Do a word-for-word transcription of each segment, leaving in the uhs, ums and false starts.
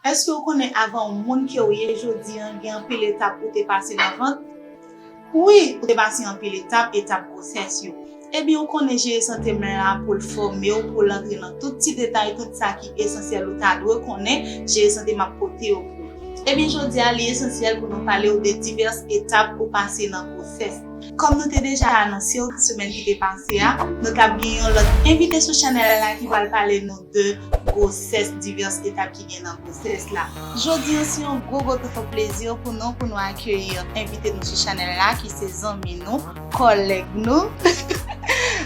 Èske w konnen avan w moun ke w ye jodi an, gen anpil etap ou te pase nan vant? Wi, ou te pase anpil etap, etap gwosès yo. Ebyen, ou konnen jere sante m la pou l fòme w, pou l antre nan tout ti detay, tout sa ki esansyèl ou ta dwe konnen, jere sante m ap pote yo pou ou. Ebyen, jodi a, li esansyèl pou nou pale w de divès etap ou pase nan gwosès. Kòm nou te deja anonse w semèn ki te pase a, nou t ap gen yon lòt envite sou chanèl la ki pral pale nou de gwosès, divès etap ki gen nan gwosès la. Jodi an, se yon gwo, gwo, gwo plezi pou nou, pou nou akeyi envite nou sou chanèl la, ki se zanmi nou, kòlèg nou.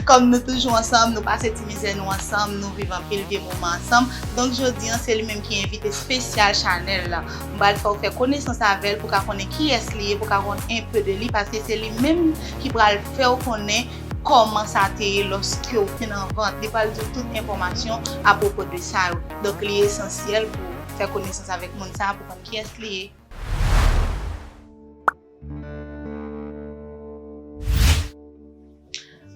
Kòm nou toujou ansanm, nou pase ti mizè nou ansanm, nou viv anpil vye moman ansanm. Donk, jodi an, se li menm ki envite espesyal chanèl la. M pral fè w fè konesans avè l pou w ka konnen kiyès li ye, pou w ka konn enpe de li, paske se li menm ki pral fè w konnen kòman sa te ye lòske w te nan vant. Li pral di w tout enfòmasyon apwopo de sa yo. Donk, li esansyèl pou w fè konesans avèk moun sa a, pou w konn kiyès li ye.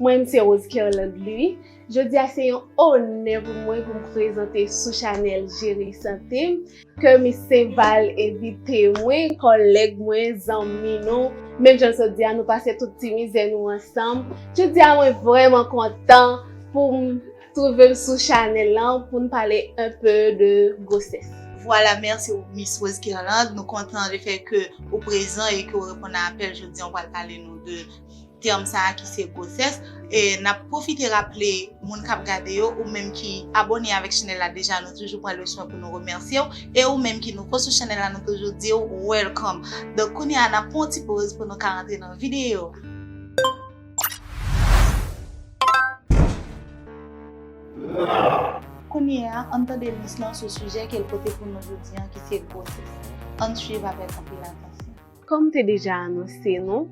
Mwen, m se Rose Kerlande Louis. Jodi a, se yon onè pou mwen pou m prezante sou chanèl Jere Sante m, ke Miss Saint-Val envite mwen, kòlèg mwen, zanmi nou, menm jan jodi a, nou pase tout ti mizè nou ansanm. Jodi a, mwen vrèman kontan pou m twouve m sou chanèl lan pou n pale un peu de gwosès. Vwala, mèsi Miss Rose Kerlande. Nou kontan le fè ke ou prezan e ke ou reponn a apèl jodi a, ou pral pale nou de tèm sa a ki se gwosès. E n ap pwofite raple moun k ap gade yo, ou menm ki abòne avèk chanèl la deja, nou toujou pran le swen pou nou remèsye w. E ou menm ki nouvo sou chanèl la, nou toujou di w welcome. Donk, kounye a, n ap pran yon ti poz pou nou ka rantre nan videyo. Kounye a, ann tande Miss lan sou sijè ke l pote pou nou jodi a, ki se gwosès. Ann swiv avèk anpil atansyon. Kòm m te deja anonse nou,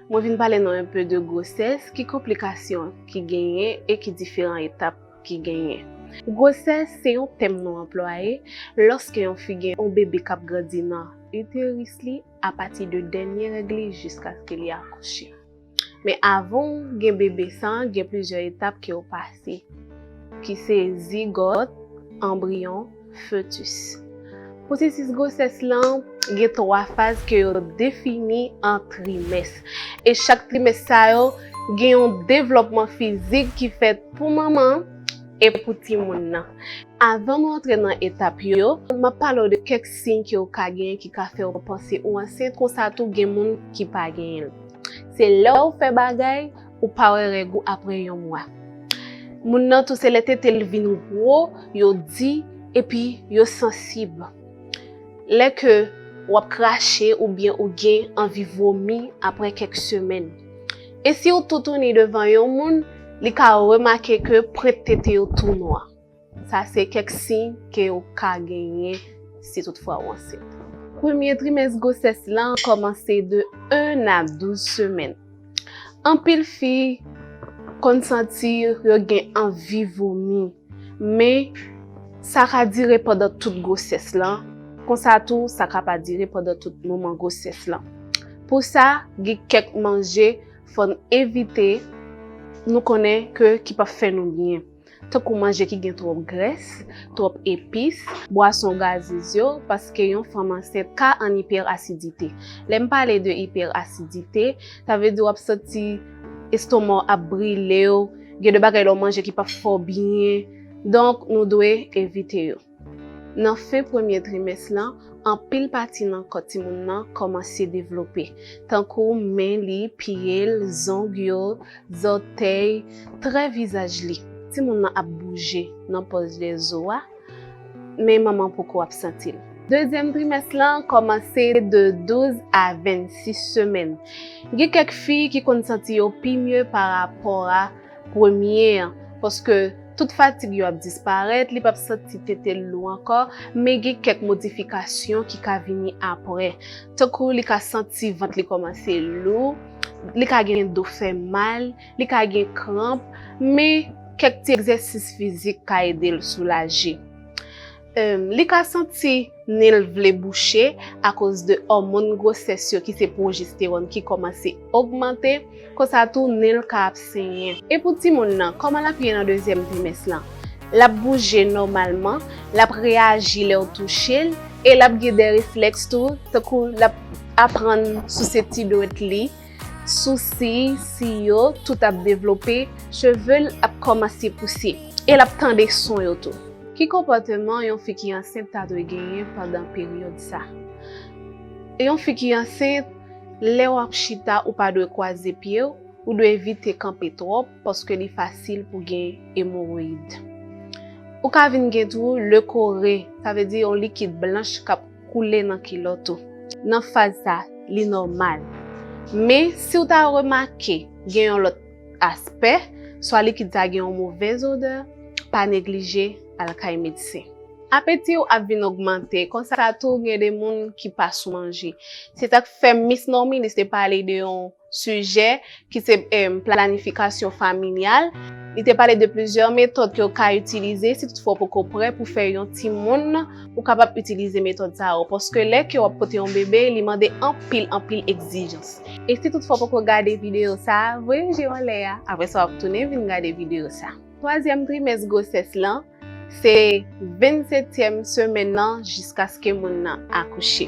mwen vin pale nou un peu de gwosès, ki konplikasyon ki genyen e ki diferan etap ki genyen. Gwosès se yon tèm nou anplwaye lòske yon fi gen yon bebe k ap grandi nan iteris li apati de dènye règ li jiskaske li akouche. Men avan w gen bebe sa a, gen plizyè etap ke w pase, ki se zigòt, anbriyon, fetis. Pwosesis gwosès lan gen twa faz ke yo defini an trimès. E chak trimès sa yo gen yon devlòpman fizik ki fèt pou manman an e pou timoun nan. Avan nou antre nan etap yo, m ap pale w de kèk siy ke w ka genyen ki ka fè w panse ou ansent, konsa tou gen moun ki pa genyen l. Se lè w fè bagay, ou pa wè règ ou apre yon mwa. Moun nan tou, se lè tete l vin gwo, yo di, epi yo sansib. Lè ke w ap krache oubyen ou gen anvi vomi apre kèk semèn. E si w toutouni devan yon moun, li ka remake ke pwent tete yo tou nwa. Sa se kèk siy ke w ka genyen si toutfwa w ansent. Premye trimès gwosès lan kòmanse de un a douz semèn. Anpil fi konn santi yo gen anvi vomi, men sa ka dire pandan tout gwosès lan. Konsa tou, sa ka pa dire pandan tout moman gwosès lan. Pou sa, gen kèk manje fò n evite, nou konnen ke ki p ap fè nou byen. Tankou manje ki gen twòp grès, twòp epis, bwason gazez yo, paske yon fanm ansent ka an ipèrasidite. Lè m pale de ipèrasidite, sa vle di w ap santi estoma w ap brile w, gen de bagay lè w manje ki p ap fè w byen. Donk, nou dwe evite yo. Nan fen premye trimès lan, anpil pati nan kò timoun nan kòmanse devlope, tankou men li, pye l, zong yo, zòtèy, trè vizaj li. Timoun nan ap bouje nan pòz dèzo a, men manman poko ap santi l. Dezyèm trimès lan kòmanse de douz a vennsis semèn. Gen kèk fi ki konn santi yo pi mye parapò a premye an, paske tout fatig yo ap disparèt, li p ap santi tete l lou ankò, men gen kèk modifikasyon ki ka vini apre. Tankou li ka santi vant li kòmanse lou, li ka gen do fè mal, li ka gen kranp, men kèk ti egzèsis fizik ka ede l soulaje. Em, li ka santi nen l vle bouche akoz de òmòn gwosès yo ki se pwojestewòn ki kòmanse ogmante, konsa tou nen l ka ap senyen. E pou timoun nan, kòman l ap ye nan dezyèm trimès lan? L ap bouje nòmalman, l ap reyaji lè w touche l, E l ap gen de reflèks tou, tankou l ap aprann souse ti dwèt li, sousi, si yo, tout ap devlope, cheve l ap kòmanse pouse. E l ap tande son yo tou. Ki konpòteman yon fi ki ansent ta dwe genyen pandan peryòd sa? Yon fi ki ansent, lè w ap chita, ou pa dwe kwaze pye w, ou dwe evite kanpe twòp paske li fasil pou gen emowoyid. Ou ka vin gen tou lekore, sa vle di yon likid blanch k ap koule nan kilòt ou. Nan faz sa, li nòmal. Men, si w ta remake gen yon lòt aspè, swa likid sa gen yon movèz odè, pa neglije al kay medsen. Apeti w ap vin ogmante, konsa tou gen de moun ki pa sou manje. Se sa k fè Miss Normilis te pale de yon sijè ki se, em, planifikasyon familyal. Li te pale de plizyè metòd ke w ka itilize si toutfwa w poko prè pou fè yon timoun, ou kapab itilize metòd sa yo. Paske lè ke w ap pote yon bebe, li mande anpil, anpil egzijans. E si toutfwa w poko gade videyo sa, voye je w anlè a. Apre sa, w ap tounen vin gade videyo sa. Twazyèm trimès gwosès lan, se vennsetyèm semèn nan jiskaske moun nan akouche.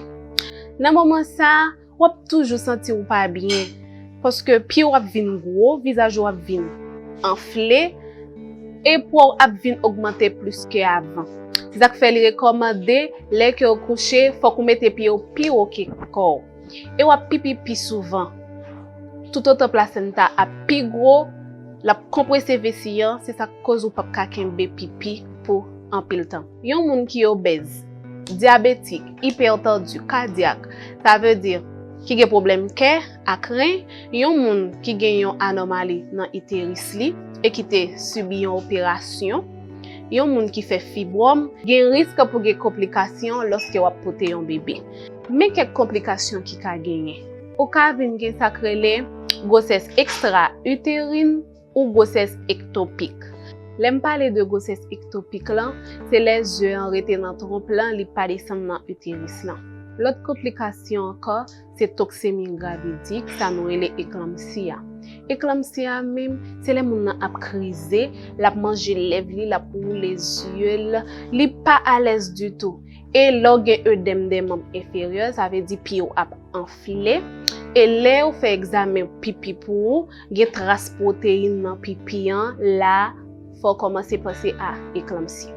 Nan moman sa, w ap toujou santi w pa byen, paske pye w ap vin gwo, vizaj ou ap vin anfle, e pwa w ap vin ogmante plis ke avan. Se sa k fè li rekòmande, lè ke w kouche, fòk ou mete pye w pi wo ke kò w. E w ap pipi pi souvan. Toutotan plasenta ap pi gwo, l ap konprese vesi an, se sa k koz ou p ap ka kenbe pipi pou anpil tan. Yon moun ki obèz, dyabetik, ipètandu, kadyak, sa vle di ki gen pwoblèm kè ak ren, yon moun ki gen yon anòmali nan iteris li e ki te sibi yon operasyon, yon moun ki fè fibwòm, gen risk pou gen konplikasyon lòske w ap pote yon bebe. Men kèk konplikasyon ki ka genyen. Ou ka vin gen sa k rele gwosès ekstra-iterin ou gwosès ektopik. Lè m pale de gwosès ektopik lan, se lè ze an rete nan twonp lan, li pa desann nan iteris lan. Lòt konplikasyon ankò, se toksemi gravidik, sa nou rele eklanmsi a. Eklanmsi a menm, se lè moun nan ap krize, l ap manje lèv li, l ap woule zye l, li pa alèz ditou. E lè w gen edèm de manm enferyè, sa vle di pye w ap anfle. E lè yo fè egzamen pipi pou ou, gen tras pwoteyin nan pipi an, la, fò w kòmanse panse a eklanmsi.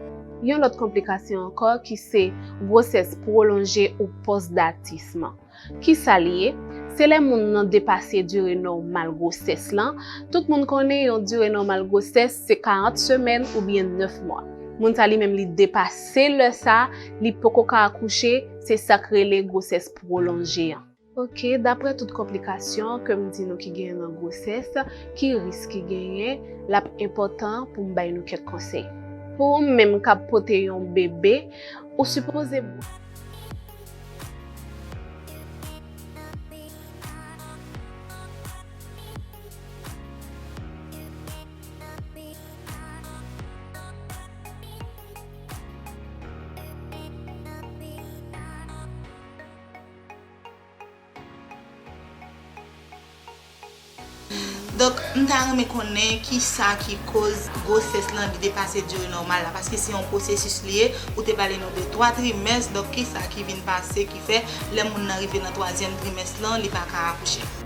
Yon lòt konplikasyon ankò ki se gwosès pwolonje ou pòsdatism. Kisa l ye? Se lè moun nan depase dire nòmal gwosès lan. Tout moun konnen yon dire nòmal gwosès se karant semèn oubyen nèf mwa. Moun sa li menm li depase lè sa, li poko ka akouche, se sa k rele gwosès pwolonje an. Ok, daprè tout konplikasyon ke m di nou ki genyen nan gwosès, ki risk ki genyen, l ap enpòtan pou m bay nou kèk konsèy. Pou ou menm k ap pote yon bebe, ou sipoze Donk, m ta renmen konnen kisa ki koz gwosès lan li depase dire nòmal la, paske se yon pwosesis li ye, ou te pale nou de twa trimès, donk kisa ki vin pase ki fè lè moun nan rive nan twazyèm trimès lan, li pa ka akouche?